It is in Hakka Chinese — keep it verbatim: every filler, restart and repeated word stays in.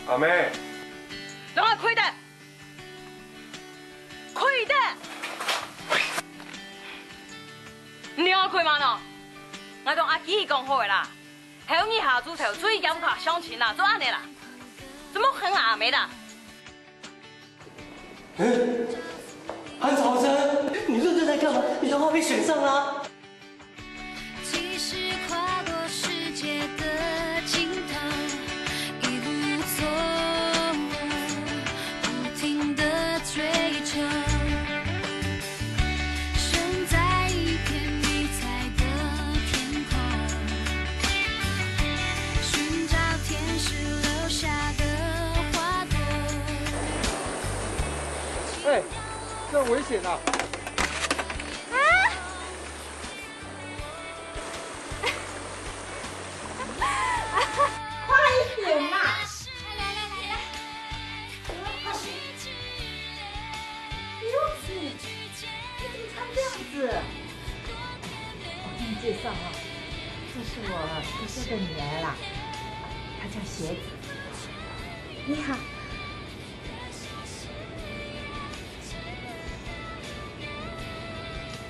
阿妹，摎𠊎跪等！跪等！你愛跪嘛喏？𠊎同阿基講好个啦，後日下晝頭最嚴格相親啦，做恁呢啦，做麼个喊阿妹啦？ 嗯？韓朝珍，你認真在幹嘛？你的話被選上了啊。 哎，這很危險啊！快一點嘛！不要緊，你怎麼穿這樣子？我給你介紹哈，這是我哥哥的女兒啦，她叫鞋子。你好，